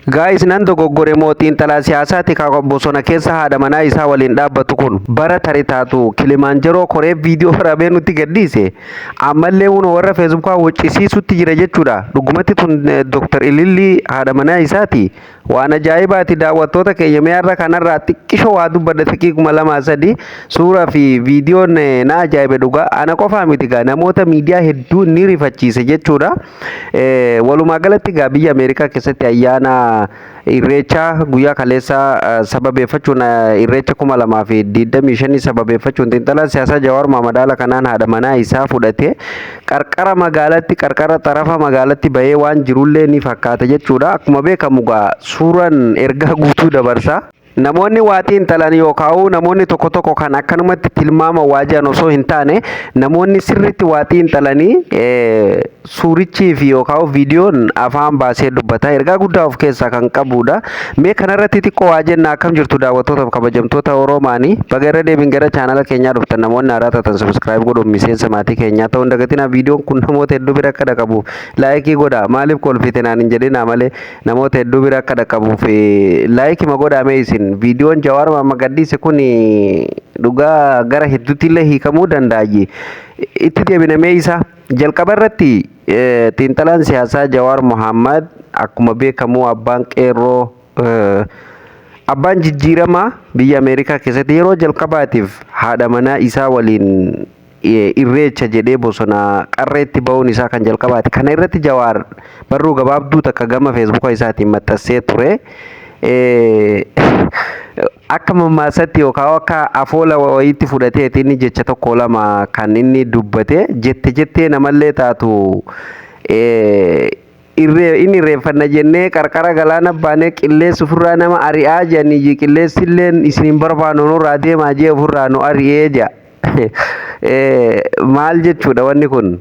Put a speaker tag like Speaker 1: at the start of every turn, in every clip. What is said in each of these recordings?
Speaker 1: Guys, nan dogoggore moo xiinxalaa siyaasaati ka bosona keessa haadha manaa isaa waliin dhaabbatu kun? Bara tare taatu Kilimaanjaroo koree viidiyoo waraabee nutti gadhiise. Ammallee kun warra Feesbuukaa waccisiisutti jira jechuudha. Dhugumatti tun Dr. Ilillii haadha manaa isaati. Waan ajaa'ibaati. Daawwattoota keenya, mi'aarra kanarraa xiqqishoo waa dubbadha, xiqqii 2 3. Suuraa fi viidiyoon na ajaa'ibe dhugaa. Ana qofaa miti gaa, namoota miidiyaa hedduu ni rifachiise jechuudha. Walumaa galatti gaa, biyya Ameerikaa keessatti ayyaana Irreechaa guyyaa kaleessaa sababeeffachuun, Irreecha 2025 sababeeffachuun, xiinxalaan siyaasaa Jawaar Mohaammed haala kanaan haadha manaa isaa fudhatee qarqara magaalatti, qarqara xarafa magaalatti bahee waan jirullee ni fakkaata jechuudha. Akkuma beekamu gaa, suuraan ergaa guutuu dabarsa. Namoonni waa xiinxalan yookaan namoonni tokko tokko kan akkanumatti tilmaama waa jedhan osoo hin taane, namoonni sirriitti waa xiinxalanii suurichii fi yookaan viidiyoon afaan baasee dubbata. Ergaa guddaa of keessaa kan qabudha. Mee kanarratti xiqqoo waa jenna. Akkam jirtu daawwattootaaf kabajamtoota Oromaanii? Baga irra deebiin gara chaanala keenyaa dhuftan. Namoonni haaraa taatan subscribe godhuun miseensa maatii keenyaa ta'uu hin dagatinaa. Viidiyoon kun namoota hedduu bira akka dhaqabuuf like godhaa. Maaliif kolfite naan hin jedhinaa malee, namoota hedduu bira akka dhaqabuuf like ma godhaa isin. Viidiyoon Jawaar Mohaammed gadhiise kun dhugaa gara hedduutti illee hiikamuu danda'a. Itti deebinamee isa jalqaba irratti, xiinxalaan siyaasaa Jawaar Mohaammed akkuma beekamu abbaan qeerroo, abbaan jijjiiramaa, biyya Ameerikaa keessatti yeroo jalqabaatiif haadha manaa isaa waliin Irreecha jedhee bosona qarreetti ba'uun isaa kan jalqabaati. Kana irratti Jawaar barruu gabaabduu takka gama Feesbuuka isaatiin maxxansee ture. Akka mammaasatti yookaan akka afoola wayiitti fudhateeti inni jecha tokko lama kan inni dubbate. Jette jettee namallee taatu, irree inni irreeffanna jennee qarqara galaana baanee qilleensi ofirraa nama ari'aa jedhanii, qilleensi illee isin hin barbaannu, nurraa deemaa jee ofirraa nu ari'ee jedha. Maal jechuudha wanni kun?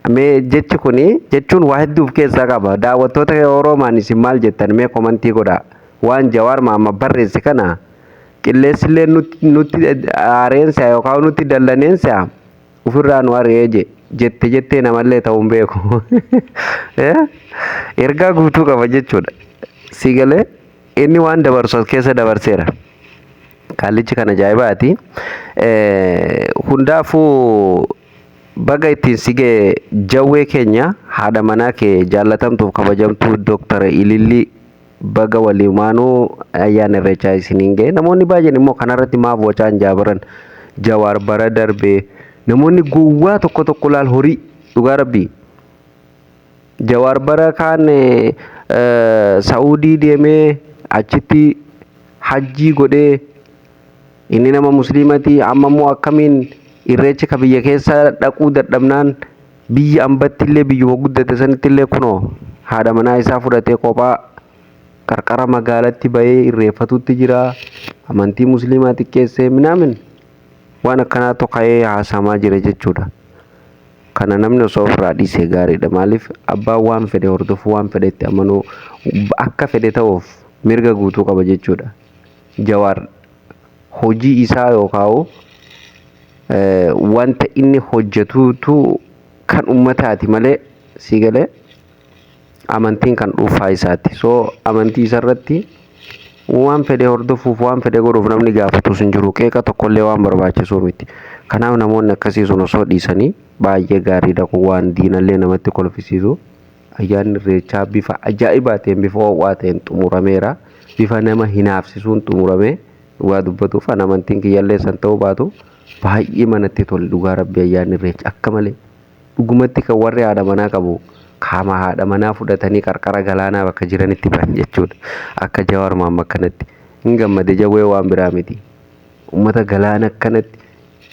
Speaker 1: Mee jechi kuni jechuun waa hedduu of keessaa qaba. Daawwattoota Oroomaan, isin maal jettan? Mee comment godhaa. Waan Jawaar Mahammad barreesse kana, qilleensi illee nutti aareensa yookaan nutti dallaneensa ofirraa nu ari'ee je jette jettee namallee ta'uu hin beeku. Ergaa guutuu qaba jechuudha. Si galee, inni waan dabarsu as keessa dabarseera. Kaallichi kan ajaa'ibaati. Hundaafuu baga ittiin si ga'e jawwee keenya. Haadha manaa kee jaallatamtuuf kabajamtuu Dooktar Ilillii baga waliimaanuu ayyaana Irreechaa isiniin ga'e. Namoonni baay'een immoo kanarratti maaf wacaan jaabaran, Jawaar bara darbee, namoonni gowwaa tokko tokko laal, horii dhugaa rabbii. Jawaar bara kaan Sa'uudii deemee achitti hajjii godhee, inni nama musliimati. Amma immoo akkamiin Irreecha ka biyya keessa dhaquu dadhabnaan, biyya ambatti illee, biyyuma guddate sanitti illee, kunoo haadha manaa isaa fudhatee kophaa qarqara magaalatti bahee irreeffatutti jira. Amantii musliimaa xiqqeessee minaamin waan akkanaatu ka'ee haasamaa jira jechuudha. Kana namni osoo ofirraa dhiisee gaariidha. Maaliif, abbaan waan fedhe hordofuu, waan fedhe itti amanuu, akka fedhe ta'uuf mirga guutuu qaba jechuudha. Jawaar hojii isaa yookaan wanta inni hojjetuutu kan ummataati malee, si galee, amantiin kan dhuunfaa isaati. So amantii isarratti waan fedhe hordofuuf, waan fedhe godhuuf namni gaafatus hin jiru. Qeeqa tokkollee waan barbaachisuu miti. Kanaaf namoonni akkasii sun osoo dhiisanii baay'ee gaariidha. Kun waan diinallee namatti kolfisiisu. Ayyaanni Irreechaa bifa ajaa'ibaa ta'een, bifa ho'aa ta'een xumurameera. Bifa nama hinaafsisuun xumurame. Dhugaa dubbatuuf an amantiin kiyyallee san ta'uu baatu, baay'ee manatti tole dhugaa rabbi. Ayyaanni Irreecha akka malee, dhugumatti kan warri haadha manaa qabu qaama haadha manaa fudhatanii qarqara galaanaa bakka jiranitti bahan jechuudha. Akka Jawaar Mohaammed kanatti hin gammade jawwee, waan biraa miti. Uummata galaana akkanatti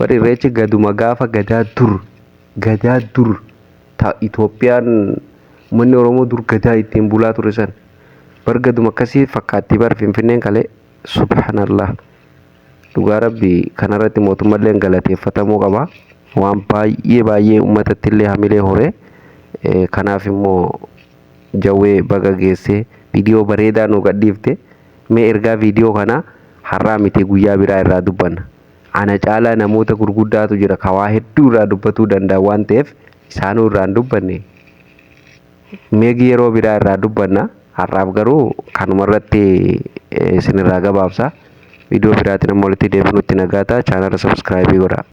Speaker 1: warri Irreechi gaduma gaafa gadaa dur, gadaa dur ta Itoophiyaan, uummanni Oromoo dur gadaa ittiin bulaa ture san bar gaduma akkasii fakkaattii bar Finfinneen kalee. Subhanallah, dhugaa rabbi kanarratti mootummallee galateeffatamuu qaba. Waan baay'ee baay'ee uummatatti illee hamilee horee. Kanaaf immoo jawwee baga geessee, viidiyoo bareedaa nu gadhiifte. Mee ergaa viidiyoo kanaa har'aa miti, guyyaa biraa irraa dubbanna. Ana caalaa namoota gurguddaatu jira ka waa hedduu irraa dubbatuu danda'a waan ta'eef, isaanuu irraa hin dubbanne. Meegi yeroo biraa irraa dubbanna. Har'aaf garuu kanuma irratti isinirraa gabaabsa. Viidiyoo biraatiin amma walitti deebinutti nagaa ta'a. Chaanala subscribe godhaa.